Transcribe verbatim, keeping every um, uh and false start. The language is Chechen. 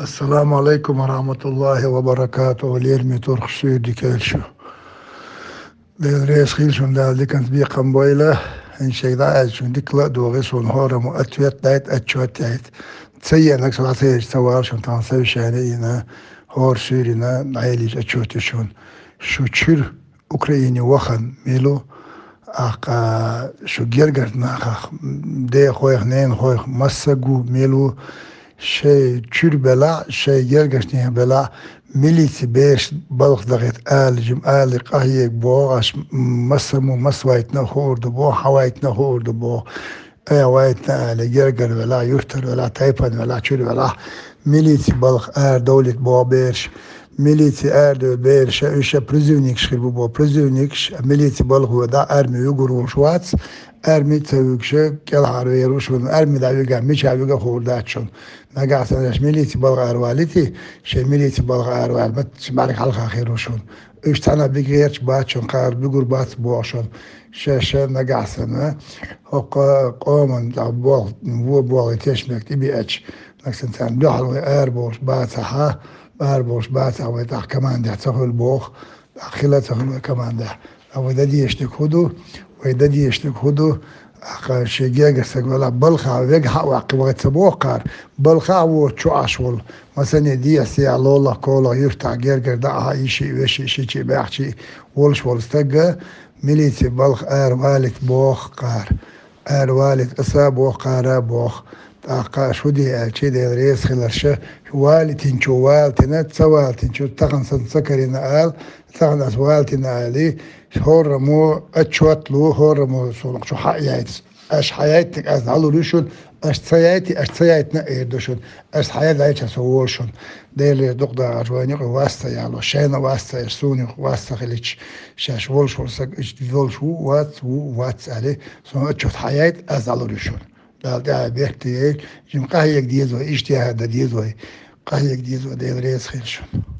Ассаламу алейкум ва рахматуллахи ва баракатуху. Лерми турх суьйрдикел шу. Дела реза хила шун, Дала диканца бекхам бойла. Хин шайга дӀаьлчун дикла а догӀи суна хӀораму ответ дайт, отчет яйт. Ца енаг сала ца еш ца вала шун тхан совещание йина, хӀора суьйрина, дӀаелийча отчет ю шун. Шу чуьр Украине вахан милу, ахка шу гергар нахах, дехойх, ненахойх, массагу милу, шей чуьр бела, шей гергашне бела, милици беш балх дагӀет ала, жим али къахьег бо, аш массаму масвайтна хуурду бо, хавайтна хуурду бо. Э, вайтна али, гергар вела, юртар вела, тайпан вела, чуьр вела, милици балх ар довлит бо берш, милици ар дой берш, уьша призывникш хир бу бо, призывникш, милици балх ву да, арми вигур вулш вац, арми ца вигша, кӀелхьар веру шун, арми да вига, мича вига хур дац шун. Нагахь санаш милици балх ар валити, шей милици балх ар вал, бат ши балик хьалха хир ву шун. Уьш цхьана биг герч бац шун, кхар бигур бац бо шун. Ша, ша нагахь сана, хӀокха къоман тӀа бо, во бо тешмек тӀибиач. Наксан царна дуьхьал вай ар болш бацахьа, ар болш бацахьа вай тӀах командехь ца хуьл бох, тӀах хила ца хуьл вай командехь. А вай дадешник хӀу ду, вай дадешник хӀу ду, ахка ши гега саг вела, балха вег хьа ваккхи вай ца бохкар, балха воч чу Ӏаш вол. Масане дехьа сехьа лолах, колах, юртах, гергар да, ахьа иши, веши, шичи, бяхчи, волш вол стагга, милици балх ар валит бох кхар. Ар валит аса бох, кхара бох. ТӀаккха аш хӀу де аьлчи, Дела реза хиларша, валитинчу валтина, ца валтинчу, тахан сан ца карина ал, тахан ас валтина али, хӀораму отчет лу, хӀораму сулах чу хьа яйц. Аш хьаяйтниг аз дӀалур ю шун, аш ца яйти, аш ца яйтна эр ду шун, аш хьаяйча со вол шун. Дела дукха дагӀаш вайна юкъе вац ца яло, шайна вац ца еш, суна юкъе вац ца хилич, шаьш волш вол саг, иш волш ву, вац, ву, вац али, сон отчет хьаяйт, аз дӀалур ю шун. Дала тӀехьа бехк дай, жим къахьег дезой, иштяхьа да дезой, къахьег дезой, Дела реза хила шун.